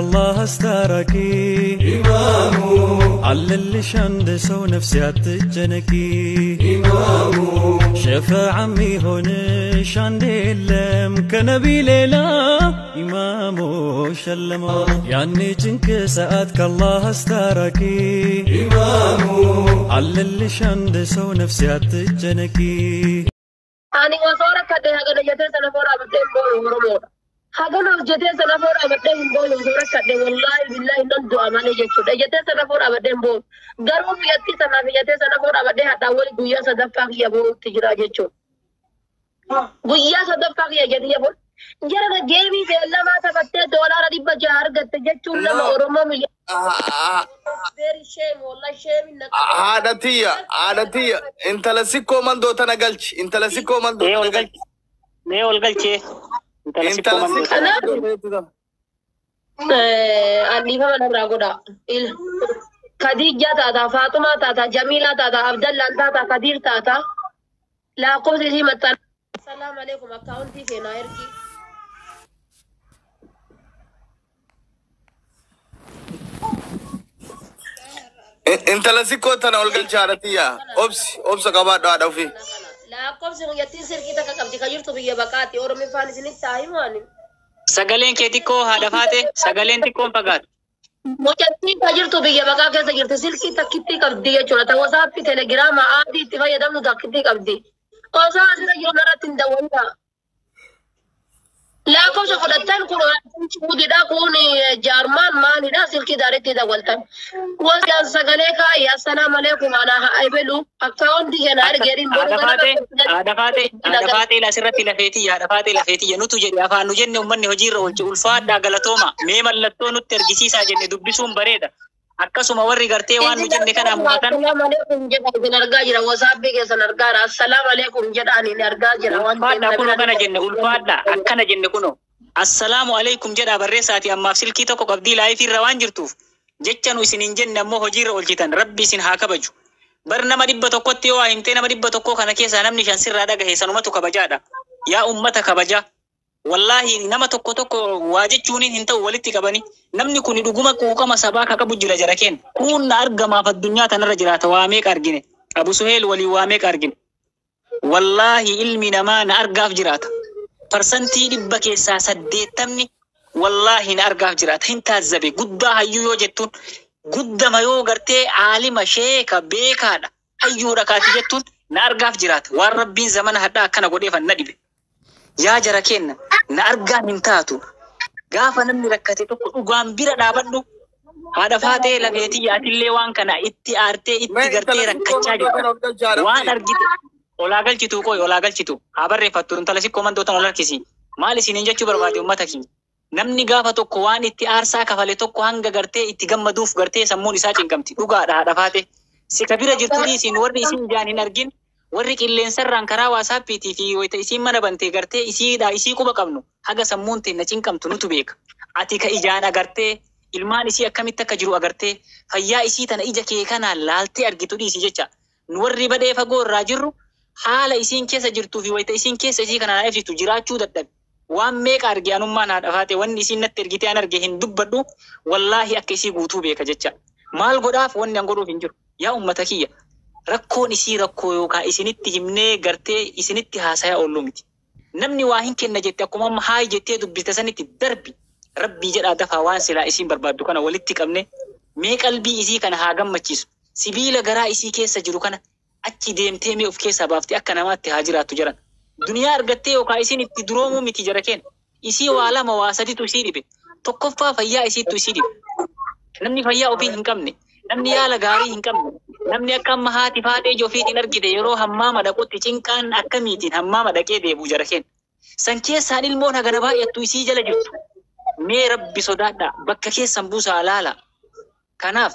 አላህ አስታራቂ ኢማሙ አለልሽ አንድ ሰው ነፍሴ አትጨነቂ ኢማሙ ሸፈዓ የሚሆንሽ አንድ የለም ከነቢ ሌላ ኢማሙ ሸለመው ያኔ ጭንቅ ሰዓት ከአላህ አስታራቂ ኢማሙ አለልሽ አንድ ሰው ነፍሴ አትጨነቂ። Ani osoo rakkadhe hagana jetee sana foora dhaabbattee hin boonu Oromoodha. Hagana hojjetee sana foora dhaabbattee hin boonu osoo rakkadhe wallaahi billaahi nan du'a malee jechuudha. Jetee sana foora dhaabbattee hin boonu. Garuu biyyattii sanaaf jetee sana foora dhaabbattee hadhaawwan guyyaa sadaffaa kiyya boo'utti jira jechuudha. Guyyaa sadaffaa kiyya jedhee boon. Jara geemii beellamaa taphattee $600 argatte jechuun nama No. Oromoo miyyaa. Very shame wallahi shame na Haadha tiyya, haadha tiyya, intala sikkoo mandoo tana galchi, intala sikkoo mandoo Mee tana ol galchi. galchi. Mee ol galchee. Intala sikkoo Intala mandoo sikkoo tana. mandoo tana. Dhiifama narraa godha. Khadijaa taata, Faaxumaa taata, Jamiilaa taata, Abdallaan taata, Kadiir taata. Lakkoofsa isii maxxan. Salaam alaikum akkaawuntii keenaa ergi. Intala sikkoo tana ol galchi haadha tiyya. Obsi, obsa qabaadhu haadha ofii. Lakkoofsi muyyattiin sirkii takka qabdi kan jirtu biyya baqaati. Oromiffaan isinitti haa himu ani. Sagaleen kee xiqqoo haadha faate sagaleen xiqqoon fagaatu. Mucattiin kan jirtu biyya baqaa keessa jirti silkii takkittii qabdi jechuudha. Ta WhatsApp, Telegiraama, aadii itti fayyadamnu takkittii qabdi. Osoo asirra jiru narratti hin dawwalina. Lakkoofsa fudhattan kun Suudiidha kun Jaarmaan maalidha silkii daaretti dawwaltan. Wasiyaan sagalee kaa'i assalaamu alaikum ana haa ebelu akkaawuntii kenna argeeriin boru Haadha ganama faate haadha faate haadha faate asirratti lafeetii haadha faate lafeetii nutu jedhe afaan nu jenne uummanni hojiirra oolche ulfaadhaa galatooma mee mallattoo nutti argisiisaa jenne dubbisuun bareeda. Akkasuma warri gartee waan nu jenne kana mo'atan Assalaamu alaikum jedha isin argaa jira WhatsApp keessan argaa jira assalaamu alaikum jedha ani argaa jira waan ta'eef ulfaadhaa kunoo kana jenne namni ulfaadhaa akkana jenne kunoo assalaamu alaikum jedhaa barreessaati ammaaf silkii tokko qabdii laayifii irra waan jirtuuf jecha nu isin hin jenne ammoo hojiirra oolchitan rabbi isin haa kabaju. Bar nama 100tti yoo waa himtee nama 100 kana keessaa namni 5 sirraa dhagahe sanumatu kabajaadha. Yaa ummata kabaja. Wallaahi nama tokko tokko waa jechuun hin ta'u walitti qabani. Namni kun dhuguma quuqama sabaa ka qabu jira jara keenya. Kun na argamaaf addunyaa tanarra jiraata waa meeqa argine. Abu Suheel walii waa meeqa argine. Wallaahi ilmi namaa na argaaf jiraata. 100% keessaa 80 wallaahi na argaaf jiraata. Hin taazzabe guddaa hayyuu yoo jettuun guddama yoo gartee aalima sheeka beekaadha hayyuudha kaati jettuun na argaaf jiraata. Waan rabbiin zamana hadhaa akkana godheefan na dhibe. Yaa jara kenna na argaa hin taatu. Gaafa namni rakkate tokko dhugaan bira dhaabadhu. Haadha faatee lafeetii yaatillee waan kana itti aartee itti Mee gartee intala sikkoo rakkachaa mandoo jirta. tana ol galchi haadha Waan ofii. argite olaa galchitu qoy olaa galchitu haa barreeffattu intala sikkoo mandoo tana ol harkisi. Maal isiniin jechuu barbaade uummata keenya. Namni gaafa tokko waan itti aarsaa kafale tokko hanga gartee itti gammaduuf gartee sammuun isaa cinqamti. Dhugaadha haadha faate. Si ka bira jirtu dhiisin warri isin jaan hin argin warri qilleensarraan karaa waasaappiitii fi wayita isiin mana bantee gartee isiidha isii quba qabnu haga sammuun teenna cinqamtu nutu beeka. Ati ka ijaan agartee ilmaan isii akkamitti akka jiru agartee fayyaa isii tana ija kee kanaan laaltee argitu dhiisi jecha. Nu warri badhee fagoo irraa jirru haala isiin keessa jirtuu fi wayita isiin keessa isii kanaan ibsitu jiraachuu dadhabe. Waan meeqa arge anummaan haadha faate wanni isiin natti ergitee an arge hin dubbadhu wallaahi akka isii guutuu beeka jecha. Maal godhaaf wanni an godhuuf hin jiru. Yaa ummata kiyya rakkoon isii rakkoo yookaan isinitti himnee gartee isinitti haasayaa oollu miti. Namni waa hin kenna jette akkuma amma haayi jettee dubbiste sanitti darbi. Rabbii jedhaa dafaa waan silaa isiin barbaaddu kana walitti qabne mee qalbii isii kana haa gammachiisu. Sibiila garaa isii keessa jiru kana achi deemtee mee of keessaa baaftee akka namaatti haa jiraattu jedhan. Duniyaa argattee yookaan isiin itti duroomuu miti jara keenya. Isii waa lama waa saditu isii dhibe. Tokkoffaa fayyaa isiittu isii dhibe. Namni fayyaa ofii hin qabne, namni yaala gaarii hin qabne, namni akka amma haati faatee ija ofiitiin argite yeroo hammaama dhaqutti cinqaan akkamiitiin hammaama dhaqee deebi'u jara keenya. San keessaan ilmoon hagana baay'attu isii jala jirtu. Mee rabbi sodaadhaa bakka keessan buusaa laala. Kanaaf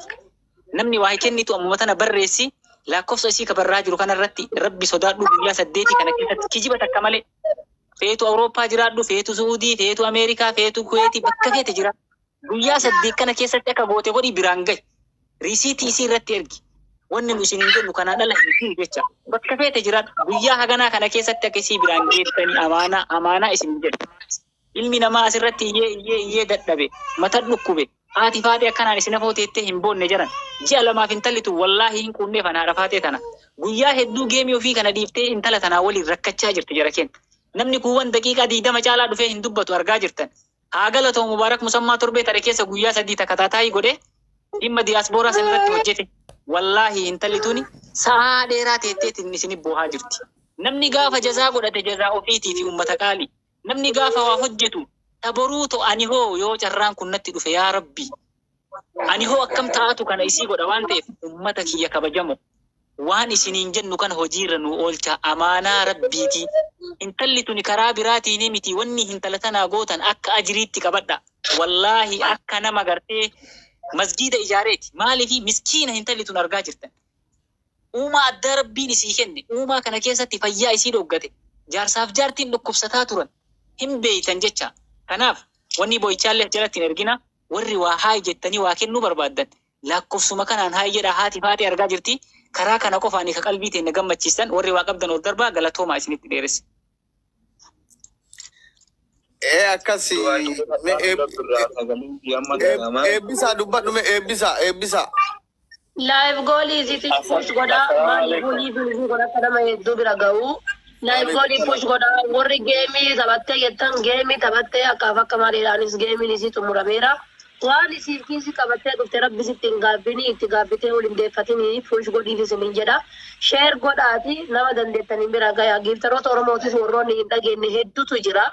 namni waa kennitu ammuma tana barreessi lakkoofsa isii kabarraa jiru kanarratti rabbi sodaadhu guyyaa 8 kana keessatti kijiba takka malee. Feetu Awurooppaa jiraadhu, feetu Suudii, feetu Ameerikaa, feetu Kuweetii bakka feete jira. Guyyaa 8 kana keessatti akka goote godhi biraan gahi. Riisiitii isii irratti ergi. Wanni nu isin hin jennu kanaan ala hin jiru jecha. Bakka feete jiraadhu. Guyyaa haganaa kana keessatti akka isii biraan geettanii amaanaa amaanaa isin hin jedhu. Ilmi namaa asirratti iyyee iyyee iyyee dadhabe, mata dhukkube. Haati faatee akkanaan isin afoo teettee hin boonne jiran. Ji'a lamaaf intalli tun wallaahi hin quunneef ana haadha faatee tana. Guyyaa hedduu geemii ofii kana dhiiftee intala tanaa waliin rakkachaa jirti jara keenya. Namni kuuwwan daqiiqaa 20 caalaa dhufee hin dubbatu argaa jirtan. Haa galatoomu Mubaarak Musammaa torbee tare keessa guyyaa 3 takataataayii godhee dhimma diyaaspooraa san irratti hojjete. Wallaahi intalli tuni sa'aa dheeraa teetteetiin isin boohaa jirti. Namni gaafa jazaa godhate jazaa ofiitii fi uummata qaali. Namni gaafa waa hojjetu taboruu to ani hoo yoo carraan kun natti dhufe yaa Rabbi. Ani hoo akkam taa'atu kana isii godha waan ta'eef uummata kiyya kabajamo. Waan isiniin jennu kana hojiirra nu oolcha amaanaa Rabbiiti. Intalli tuni karaa biraatiin miti wanni intala tanaa gootan akka ajiriitti qabadha. Wallaahi akka nama gartee masgiida ijaareeti. Maaliifi miskiina intalli tun argaa jirtan. Uumaa addaa Rabbiin isii kenne. Uumaa kana keessatti fayyaa isii dhoggate. Jaarsaaf jaartiin dhukkubsataa turan. Hin beeytan jecha. Kanaaf wanni boo'ichaallee jalatti hin ergina. Warri waa haayi jettanii waa kennuu barbaaddan. Lakkoofsuma kanaan haayi jedha haati faatee argaa jirti. Karaa kana qofaanii ka qalbii teenya gammachiistan warri waa qabdan ol darbaa galatoomaa isinitti dheeresse. Akkasi eebbisaa dubbadhu mee eebbisaa eebbisaa. Live goalii isiitti push godhaa maali bulii bulii godha akka nama hedduu bira ga'u. Live goalii push godhaa warri geemii taphattee jettan geemii taphattee akkaaf akka maaliidhaanis geemiin isii xumurameera. Waan isiif kiisii qabattee dhufte rabbi sitti hin gaabbini itti gaabbitee ol hin deeffatini push godhiif isiniin jedha. Share godhaati nama dandeettaniin bira gayaa. Giiftaroota Oromootis warroonni hin dhageenye hedduutu jira.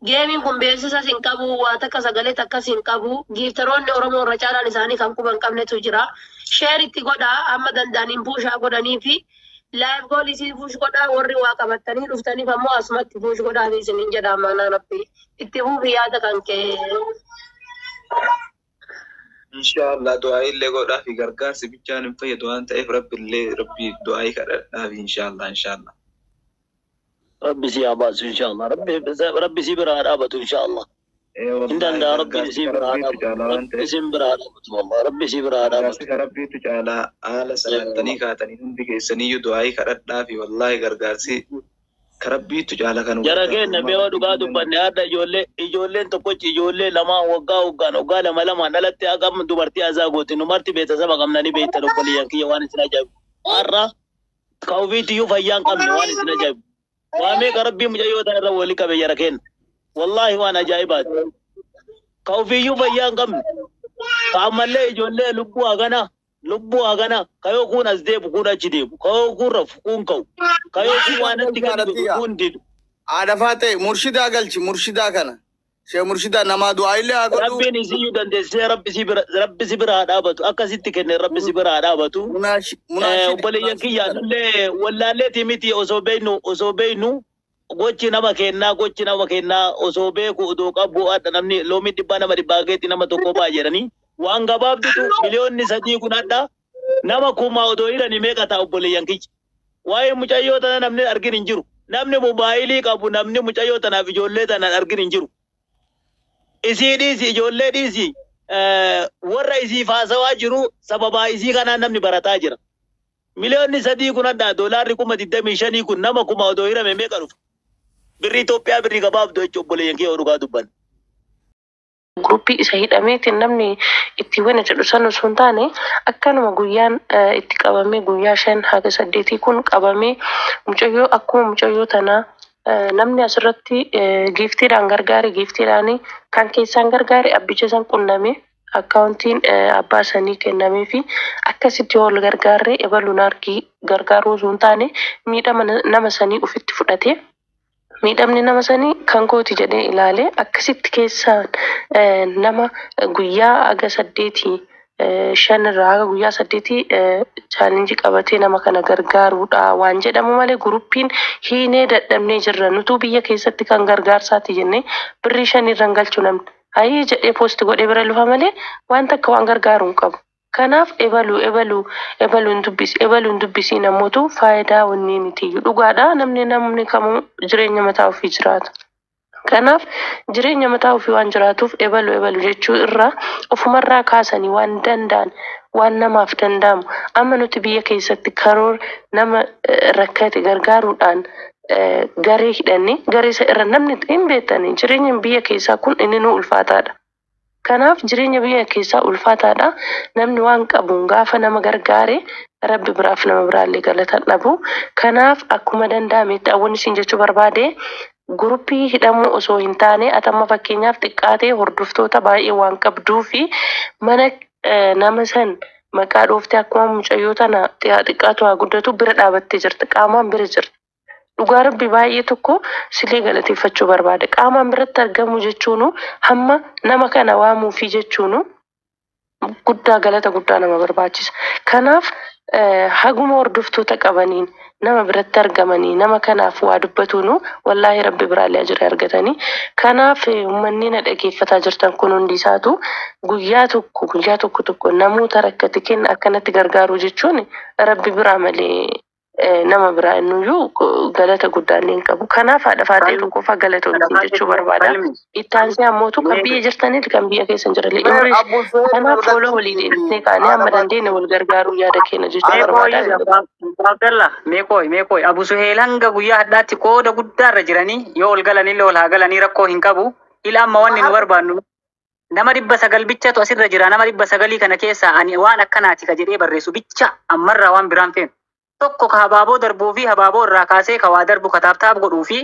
Geemiin kun beeksisas hin qabu, waa takka sagalee takkas hin qabu. Giiftaroonni Oromoo irra caalaan isaanii kan quba hin qabnetu jira. Share itti godhaa amma danda'aniin puushaa godhanii fi live goal isii push godhaa warri waa qabattanii dhuftaniif ammoo asumatti push godhaa fi isiniin jedha amaanaa Rabbi. Itti fuufi yaada kan kee. Inshallah du'aa illee godhaa fi gargaarsi bichaan hin fayyadu waan ta'eef Rabbi illee Rabbi du'aa kadhadhaa fi inshallah inshallah. Rabbi si haa baasu inshallah. Rabbi si bira haa dhaabatu inshallah. Hin danda'a Rabbi si bira haa dhaabatu. Rabbi si bira haa dhaabatu wallah. Rabbi si bira haa dhaabatu. Rabbiitu caalaa haala salaattanii kaatanii hundi keessaniyyuu du'aa kadhadhaa fi wallahi gargaarsi Rabbiitu caala kan Jara keenya mee yoo dhugaa dubbanne hadha ijoolleen tokkochi ijoollee lamaan waggaa waggaan waggaa lama lamaan dhalatte akkam dubartii azaa gooti numarti beeksisa qabnanii beektan obboleeyyan kiyya waan isin ajaa'ibu. Har'a ka ofiitiyyuu fayyaa hin qabne waan isin ajaa'ibu. Waa meeqa Rabbiin mucayyoo tana irra walii qabe jara keenya. Wallaahi waan ajaa'ibaati. Ka ofiiyyuu fayyaa hin qabne. Ka ammallee ijoollee lubbuu hagana lubbuu hagana kayoo kun as deebu kun achi deebu kayoo kun rafu kun ka'u kayoo kun waan itti gadi godhu kun didu. Haadha faatee murshidaa galchi murshidaa kana. Shee murshidaa namaa du'aa illee haa godhu. Rabbiin isiyyuu dandeessisee Rabbi si bira haa dhaabatu akkasitti kenne Rabbi si bira haa dhaabatu. Obboleeyyan kiyya nullee wallaalleetii miti osoo beeynu gochi nama kennaa osoo beeku odoo qabu adda namni loomii dhibbaa nama dhibbaa keetti nama tokko ba'a jedhanii. Waan gabaabdutu miliyoonni 3 kun adda nama 1000 odoo hidhanii meeqa ta'a obboleeyyan kiyya. Waa'ee mucayyoo tana namni argin hin jiru. Namni mobaayilii qabu namni mucayyoo tanaaf ijoollee tanaan argin hin jiru. Isii dhiisi ijoollee dhiisi warra isii faasawaa jiru sababaa isii kanaan namni barataa jira. Miliyoonni 3 kun adda doolaarri 25,000 kun nama 1000 odoo hirame meeqa dhufa? Birri Itoophiyaa birri gabaabduu jechuun obboleeyyan kiyya dhugaa dubbanna. Gruppii isa hidhameetiin namni itti wena jedhu san osoo hin taane akkanuma guyyaan itti qabamee guyyaa 5 haga 8 kun qabamee mucayyoo akkuma mucayyoo tanaa namni asirratti giiftiidhaan gargaare giiftiidhaan kan keessaan gargaare abbicha san qunname akkaawuntiin abbaa sanii kennamee fi akkasitti ol gargaarree ebaluun argii gargaaruu osoo hin taane miidhama nama sanii ofitti fudhatee miidhamni nama sanii kan kooti jedhee ilaalee akkasitti keessaan nama guyyaa haga 8 5 irraa haga guyyaa 8 chaalenjii qabatee nama kana gargaaruudha waan jedhamu malee guruppiin hiinee dadhabnee jirra nutuu biyya keessatti kan gargaarsaati jennee birrii 5 irraan galchu namni hayii jedhee poosti godhee bira lufa malee waan takka waan gargaaru hin qabu. Kanaaf ebaluu ebaluu ebaluun dubbisi ebaluun dubbisii namootu faayidaa wanni miti dhugaadha namni kamuu jireenya mataa ofii jiraata. Kanaaf jireenya mataa ofii waan jiraatuuf ebaluu ebaluu jechuu irraa ofumarraa kaasanii waan danda'an waan namaaf danda'amu amma nuti biyya keessatti karoora nama rakkate gargaaruudhaan Garee hidhannee garee isa irra namni hin beektanii jireenya biyya keessaa kun inni nu ulfaataadha. Kanaaf jireenya biyya keessaa ulfaataadha. Namni waan qabuun gaafa nama gargaare Rabbi biraaf nama biraallee galata hin dhabu. Kanaaf akkuma danda'ametti wanni isin jechuu barbaade, guruppii hidhamuu osoo hin taane, atamma fakkeenyaaf xiqqaatee hordoftoota baay'ee waan qabduu fi mana nama san maqaa dhooftee akkuma mucayyoo tana xiqqaatu haa guddatu bira dhaabattee jirti. Qaamaan bira jirti. Dhugaa Rabbi baay'ee tokko silee galateeffachuu barbaada. Qaamaan biratti argamu jechuunu, hamma nama kana waamuufi jechuunu, guddaa galata guddaa nama barbaachisa. Kanaaf haguma hordoftoota qabaniin nama biratti argamanii nama kanaaf waa dubbatuunu, wallaahi Rabbi biraallee ajira argatanii. Kanaaf uummanni na dhageeffataa jirtan kun hundi isaatu guyyaa tokko guyyaa tokko tokko namoota rakkate kenna akkanatti gargaaruu jechuun Rabbi biraa malee nama biraa innuyyuu galata guddaa illee hin qabu. Kanaaf haadha Faaxee tokkoffaa galatoomii jechuu barbaada. Itti aansee ammootu kan biyya jirtaniif kan biyya keessa hin jirre. Kanaaf fuula walii deebisnee kaanee amma dandeenye wal gargaaruu yaada keenya jechuu barbaada. Abdallah, meeqooy meeqooy, Abu Suheel hanga guyyaa hadhaatti qooda guddaarra jiranii yoo ol galanillee ol haa galanii, rakkoo hin qabu. Ila amma wanni nu barbaannu nama 900 bichatu asirra jira. Nama 900 kana keessa ani waan akkanaati ka jedhee barreessu bicha ammarraa waan biraan feenu. Tokko ka habaaboo darbuu fi habaaboo irraa kaasee ka waa darbu, ka tap tap godhuu fi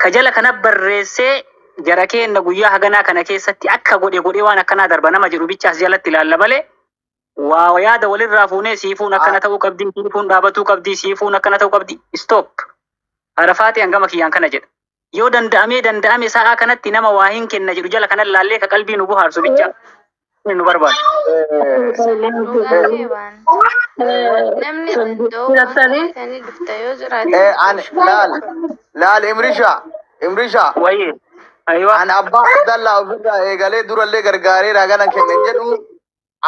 ka jala kana barreessee jara keenna guyyaa haganaa kana keessatti akka godhe godhee waan akkanaa darba nama jedhu bicha as jalatti ilaalla malee, waa yaada walirraa fuunee siifuun akkana ta'uu qabdi, siifuun dhaabatuu qabdi, siifuun akkana ta'uu qabdi. Stop. Arafaati hangama kiyyaan kana jedha. Yoo danda'amee danda'ame sa'aa kanatti nama waa hin kenna jedhu jala kana laallee ka qalbii nu bohaarsu bicha nu barbaadu. Dhugaa waan namni danda'u sanii dhufta yoo jiraate. Ani laal laal, Imrisha, Imrisha. Wayye. Aywa. Ani abbaa Abdallaa ofirraa eegalee durallee gargaareera gana kennan jedhu,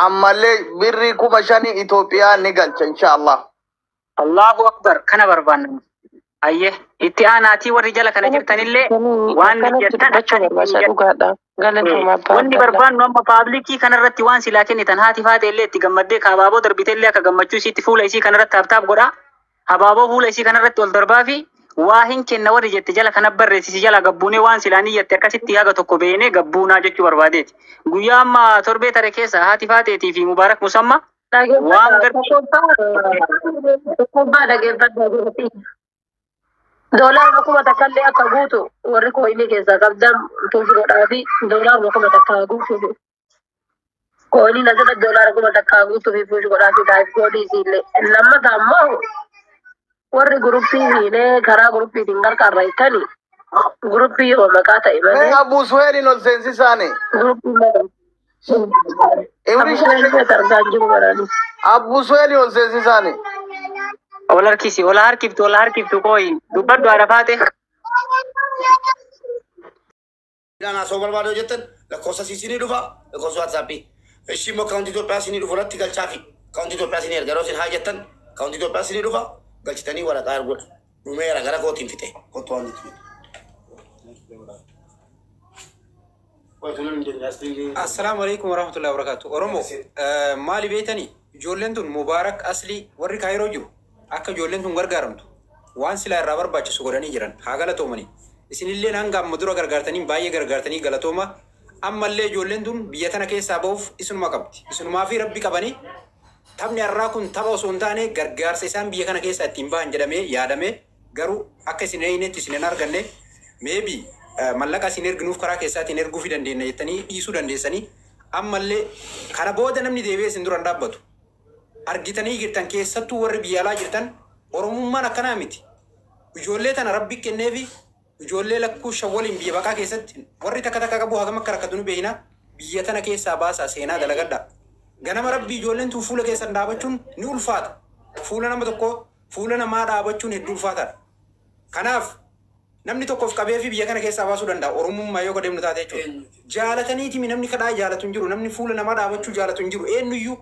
ammallee birrii 5,000 Itoophiyaa ni galcha insha Allah. Allahu akbar, kana barbaanna. Ayye, itti aanaatii warri jala kana jirtanillee waan Akkanatti jettan dubbachuu barbaachisa dhugaadha. Galatooma abbaa Wanni Abdallaa. barbaannu amma public kanarratti waan silaa kennitan, haati Faate illee itti gammaddee ka habaaboo darbite illee akka gammachuu isiitti fuula isii kanarratti tap tap godha. Habaaboo fuula isii kanarratti ol darbaa fi waa hin kenna warri jette jala kana barreessisi, jala gabbuunee waan silaa niyyatte akkasitti haga tokko beeknee gabbuunaa jechuu barbaadeeti. Guyyaa amma torbee tare keessa haati Faateetii fi Mubaarak Musamma waan gartee Tokkoffaa dhageeffadha. Doolaaruma 1000 illee akka guutu warri coin keessaa qabdan push godhaa fi doolaaruma 1000 guutu. Coin asirra doolaara 1000 guutuu fi push godhaa fi like godhii isiillee. Lammataa ammoo warri guruppii hiinee karaa guruppiitiin gargaarra jettanii, guruppii yoo maqaa ta'e Mee malee Abu Suheelin ol seensisaani. Guruppii malee. Imrisha. Abu argaa hin jiru baranii. Abu Suheelin ol seensisaani. Ol harkisi, ol harkiftu, ol harkiftu, qooyi dubbadhu haadha Faate. Dhaan haasa'uu barbaadu jettan lakkoofsa isinii dhufa, lakkoofsa WhatsAppii. Ishii immoo akkaawuntii Itoophiyaa isinii dhufu irratti galchaafi. Akkaawuntii Itoophiyaa isinii erga yeroo isin haa jettan akkaawuntii Itoophiyaa isinii dhufa, galchitanii waraqaa erguudha. Dhumeera, gara kootiin fixe. Kottu waan nuti. Assalaamu alaikum warahmatullahi wabarakatuh. Oromoo, maali beetanii, ijoolleen tun Mubaarak Aslii warri Kaayiroo jiru akka ijoolleen tun gargaaramtu waan silaa irraa barbaachisu godhanii jiran, haa galatoomanii. Isinilleen hanga amma dura gargaartanii baay'ee gargaartanii, galatooma. Ammallee ijoolleen tun biyya tana keessaa bahuuf isinuma qabdi. Isinumaa fi Rabbi qabanii. Taphni har'aa kun tapha osoo hin taane gargaarsa isaan biyya kana keessaa ittiin bahan jedhamee yaadame, garuu akka isin eeynetti isin hin arganne. Maybe mallaqa isin erginuuf karaa keessaatiin erguufii dandeenya jettanii dhiisuu dandeessanii, ammallee kana booda namni deebi'ee isin dura hin dhaabbatu. Argitanii jirtan, keessattuu warri biyya alaa jirtan, Oromummaan akkanaa miti. Ijoollee tana Rabbi kenneefi, ijoollee lakkuu shan waliin biyya baqaa keessatti warri takka takka qabu hagam akka rakkatu ni beekna. Biyya tana keessaa baasaa, seenaa dalagadha. Ganama Rabbi ijoolleen tun fuula keessan dhaabachuun ni ulfaata. Fuula nama tokko fuula namaa dhaabachuun hedduu ulfaataadha. Kanaaf namni tokkoof qabee fi biyya kana keessaa baasuu danda'a. Oromummaa yoo deemnu taate jechuudha. Jaalataniiti namni kadhaa jaalatu hin jiru. Namni fuula namaa dhaabachuu jaalatu hin jiru. Eenyuyyuu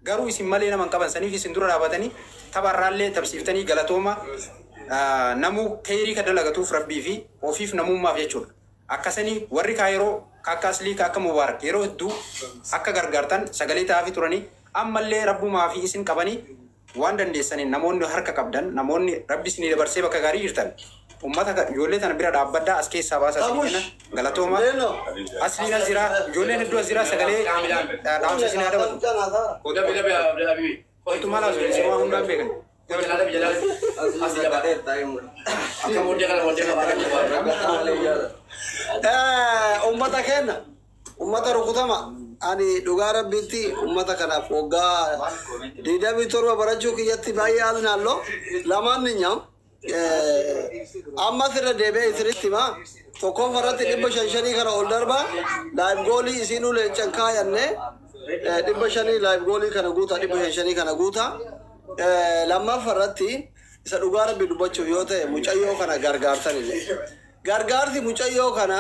garuu isin malee nama hin qaban, saniif isin dura dhaabatanii tapharraallee tapsiiftanii, galatooma. Namuu keerii kan dalagatuuf Rabbii fi ofiif namummaaf jechuudha. Akkasanii warri Kaayiroo akka Aslii akka Mubaarak yeroo hedduu akka gargaartan sagalee ta'aafii turanii, ammallee Rabbumaa fi isin qabanii. Waan dandeessaniin namoonni harka qabdan, namoonni rabbi isinii dabarsee bakka gaarii jirtan, ummata ijoollee tana bira dhaabbaddaa, as keessaa baasaa isinii kenna. Galatooma. Asliin as jira, ijoolleen hedduu as jira, sagalee dhaamsa isinii haa dabatu. Kottu, maal haasofne, isin waan hundaan beekan. Ummata keenya, ummata rukutama, ani dhugaa rabbiitti ummata kanaaf waggaa 27 barachuu kiyyatti baay'ee aznaallo lamaan ni nyaam. Amma sirra deebi'ee isinitti himaa, tokkoffaa irratti 500 5 kana ol darba, live goalii isiinuu leencan kaayanne 500 live goalii kana guuta, 500 5 kana guuta. Lammaffaa irratti, isa dhugaa rabbi dubbachuuf yoo ta'e, mucayyoo kana gargaartanillee gargaarsi mucayyoo kana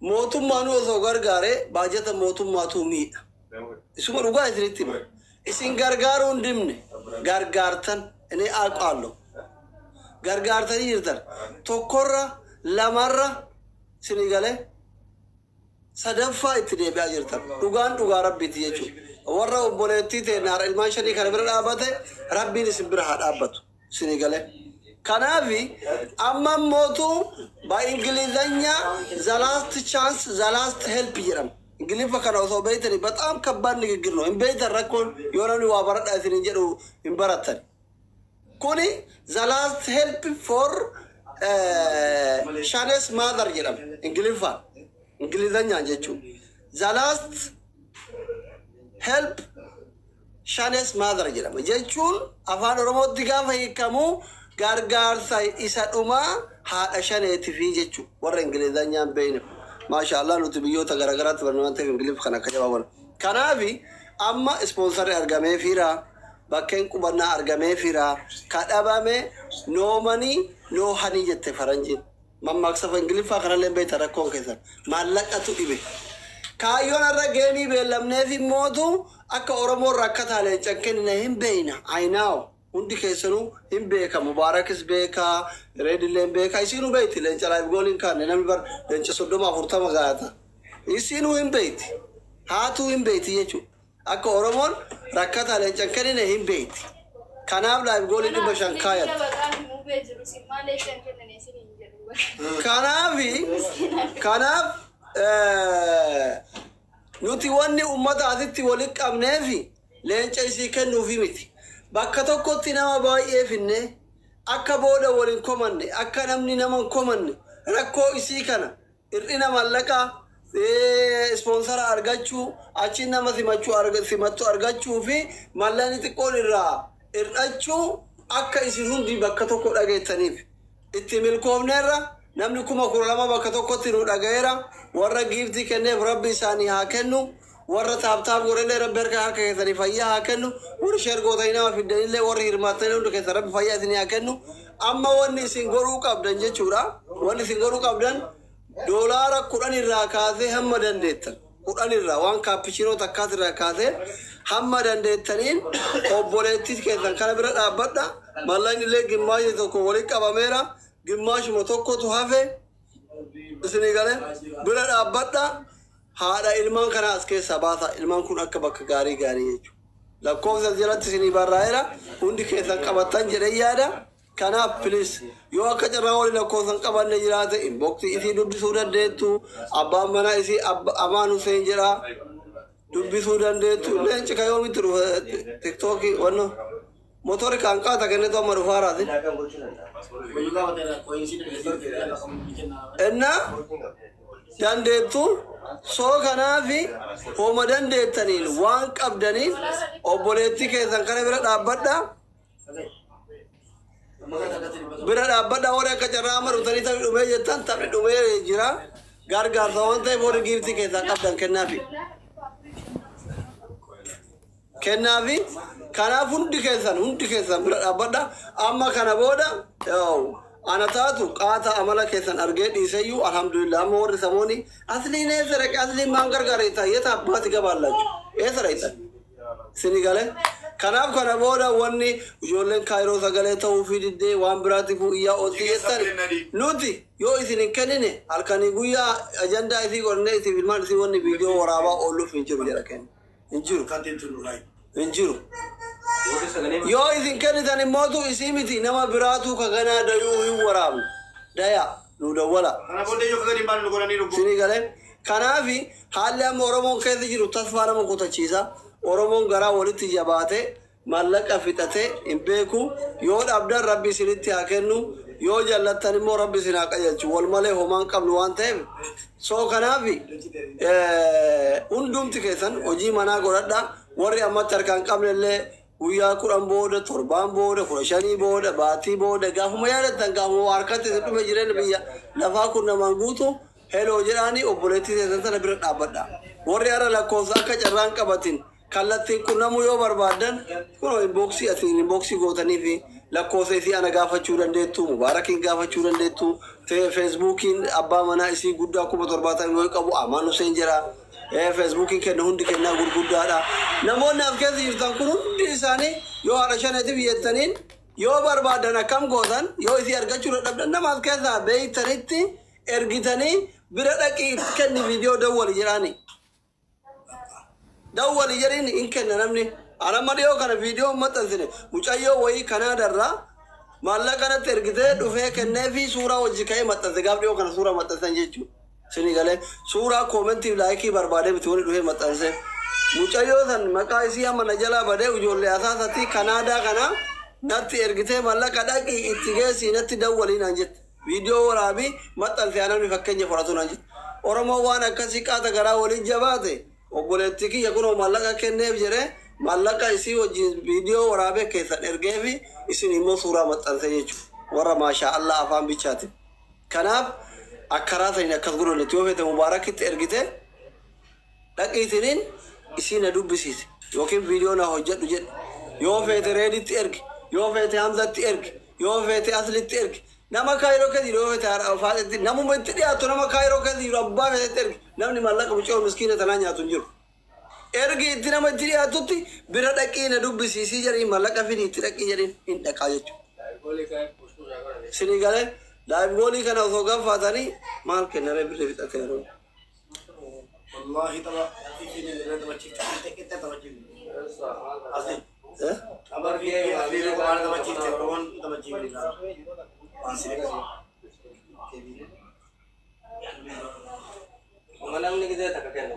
mootummaan osoo gargaare baajata mootummaatu miidha. Isuma dhugaa isinitti hima. Isin gargaaruu hin dimne, gargaartan inni aqaallo. Gargaartanii jirtan. Tokkorra lamarra isinii galee sadaffaa itti deebi'aa jirtan. Dhugaan dhugaa rabbiiti jechuudha. Warra obboleettii ta'e naara ilmaan shanii kana bira dhaabbate, rabbiin isin bira haa dhaabbatu. Isinii galee. Kanaafi amma mootu በእንግሊዘኛ the last chance, the last help jedhama. Ingiliffa kana osoo beeytanii በጣም ከባድ ንግግር ነው. Hin beeytan, rakkoon yoo namni waa baradhaa isinin jedhu hin barattan. Kuni the last help for Shane's mother jedhama Ingiliffaan. Ingilizanyaan jechuudha. The last help Shane's mother jedhama jechuun afaan Oromootti gaafa hiikamu gargaarsa isa dhumaa haadha shaneetifi jechuudha. Warra Ingilizanyaan beeyne. Maasha Allah, nuti biyyoota garaagaraatti barnootaa waan ta'eef Ingiliffa kan akka jabaa godha. Kanaafi amma sponsorri argamee fiira, bakkeen qubannaa argamee fiira, kadhabame no money no honey jette faranjiin. Mammaaksa Ingiliffaa kanallee beekta, rakkoon keessan maallaqatu dhibe. Kaayyoon har'a gameii beellamneef immootu akka Oromoon rakkataa leencan kennine hin beeyna. Ayinaaw hundi keessanuu hin beeka. Mubaarakis beekaa, Reedilleen beekaa, isiinuu beeyti, leenca live goaliin kaanne namni bar leenca 30 40 gaata. Isiinuu hin beeyti. Haatuu hin beeyti jechuudha. Akka Oromoon rakkataa leencan kennine hin beeyti. Kanaaf live goalii 500 kaayatti. Kanaaf nuti wanni ummata asitti walitti qabneefi leenca isii kennuufi miti. Bakka tokkotti nama baay'ee finne, akka booda waliin komanne, akka namni nama hin komanne, rakkoo isii kana hir'ina mallaqaa, sponsora argachuu, achi nama simachuu simattu argachuu fi mallaqni xiqqoon irraa hir'achuu akka isin hundi bakka tokko dhageettaniif. Itti milkoofneerra, namni 12,000 bakka tokkotti nu dhagayeera. Warra giftii kenneef rabbi isaanii haa kennu, warra tap tap godhanillee rabbi harka harka keessanii fayyaa haa kennu, warri share gootanii nama fiddanillee, warri hirmaattanii hundi keessan rabbi fayyaa isinii haa kennu. Amma wanni isin godhuu qabdan jechuudha, wanni isin godhuu qabdan $10 irraa kaasee hamma dandeettan, 10 irraa waan cappuccino takkaas irraa kaasee hamma dandeettaniin obboleettii keessan kana bira dhaabbadha. Mallaqni illee gimmaashni tokko walitti qabameera, gimmaashuma tokkotu hafe. Isinii galee, bira dhaabbadha. Haadha ilmaan kana as keessaa baasa, ilmaan kun akka bakka gaarii gaarii jechuudha. Lakkoofsa jalatti isinii barraa'eera, hundi keessan qabattan jedhee yaada. Kanaaf please, yoo akka carraa walii lakkoofsan qabanne jiraate, inboxii isii dubbisuu dandeettu. Abbaan manaa isii Amaan Hussein jedha, dubbisuu dandeettu. Leenci ka yoomitti dhufa TikTokii wanno motori kan qaata kennetu amma dhufaaraati. Inna dandeettu soo kanaafi homa dandeettaniin waan qabdaniin obboleettii keessan kana bira dhaabbadha. Bira dhaabbadha. Warri akka carraa amma dhuftanii taphni dhumee jettan, taphni dhumee jira. Gargaarsa waan ta'eef warri giftii keessaa qabdan kennaafi. Kennaafi. Kanaaf hundi keessan bira dhaabbadha. Amma kana booda yaa'u ana taatu qaata amala keessan argee dhiiseyyuu, alhamdulillah. Amma warri samooni asliin eessa dhaqe, asliin maan gargaareetta, yeeta abbaati gabaallaachu eessa dhaqxan sini galee. Kanaaf kana booda wanni ijoolleen Kaayiroo sagalee ta'uu fi diddee waan biraatiif iyyaa oolti jettan, nuti yoo isin hin kennine halkanii guyyaa ajandaa isii godhannee isii ilmaan isii wanni viidiyoo waraabaa oolluuf hin jiru jedha, kennu hin jiru, hin jiru. Yoo isin kennitan immootu isii miti nama biraatu ka ganaa dayuu hin waraabnu. Daya nu dawwala. Isinii galee kanaafi haalli amma Oromoon keessa jiru tasfaa nama kutachiisa. Oromoon garaa walitti jabaate maallaqa fixate hin beeku. Yoo dhabdan rabbi isinitti haa kennu. Yoo jallattan immoo rabbi isin haa qajeelchu. Wal malee homaa hin qabnu waan ta'eef. So kanaafi hundumti keessan hojii manaa godhadha. Warri ammatti harkaan qabne illee guyyaa 10 booda, 7 booda, 15 booda, baatii booda gaafuma yaadattan gaafuma harkatti isin dhufe jireenya biyya lafaa kun namaan guutu heloo jedhaanii obboleettii keessan sana bira dhaabbadha. Warri har'a lakkoofsa akka carraan qabatin kallattiin qunnamuu yoo barbaaddan kunoo inboksii asiin inboksii gootanii fi lakkoofsa isii ana gaafachuu dandeettu, Mubaarakiin gaafachuu dandeettu, feesbuukiin abbaa manaa isii guddaa 70,000 yoo qabu Amaan Hussein jedha. Feesbuukiin kenna hundi kennaa gurguddaadha. Namoonni as keessa jirtan kun hundi isaanii yoo haadha shaneetiif jettaniin yoo barbaadan akkam gootan yoo isii argachuu dadhabdan nama as keessaa beeytanitti ergitanii bira dhaqii kenni viidiyoo dawwali jedhaani. Dawwali jedhiin hin kenna namni. Anamma dhiyoo kana viidiyoo maxxansine mucayyoo wayii Kanaadarraa maallaqa natti ergitee dhufee kennee fi suuraa wajji ka'ee maxxanse gaaf dhiyoo kana suuraa maxxansan jechuudha. Isinii galee suuraa koomentiif laayikii barbaadee miti wani dhufee maxxanse. Mucayyoo san maqaa isii amma na jalaa badee ijoollee asaasatti Kanaadaa kana natti ergitee maallaqa dhaqii itti geessii natti dawwalii naan jette. Viidiyoo waraabii maxxanse namni fakkeenya fudhatu naan jette. Oromoo waan akkasii qaata garaa waliin jabaate obboleettii kiyya kunoo maallaqa kenneef jedhee maallaqa isii wajjin viidiyoo waraabee keessan ergee fi isin immoo suuraa maxxanse jechuudha. Warra maashaa Allah afaan bichaati. Kanaaf akkaraa saniin akkas godhuletti yoo feete Mubaarakitti ergite dhaqiitiniin isii na dubbisiise yookiin viidiyoo na hojjedhu jedhe. Yoo feete Reeditti ergi, yoo feete Hamzatti ergi, yoo feete Aslitti ergi. Nama Kaayiroo keessa jiru yoo feete Faaxetti namuma itti dhiyaatu nama Kaayiroo keessa jiru abbaa feetetti ergi. Namni maallaqa mucoo miskiina tanaa nyaatu hin jiru. Ergi itti nama itti dhiyaatutti bira dhaqii na dubbisiisii jedhanii maallaqa fidii itti dhaqii jedhanii hin dhaqaa jechuudha. Isinii galee laayif goolii kana osoo gaafatanii maal kennaree birrii fixatee yeroo. Wallahi tapha qixxee taphachiifte. Asli. Tapha asli waan taphachiifte Oromoon taphachiifte. Waan siree. Namni gisee takka kennu.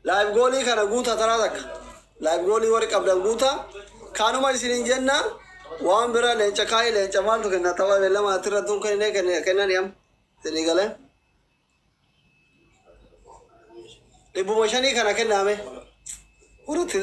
Laayif goolii kana guutaa taraa takka. Laayif goolii warri qabdan guutaa. Kanuma isiniin jenna waan bira leenca kaayee leenca maaltu kenna tapha beellama asirra tun kennee kennan yam. Isinii galee. 500 kana kenname. Hurutti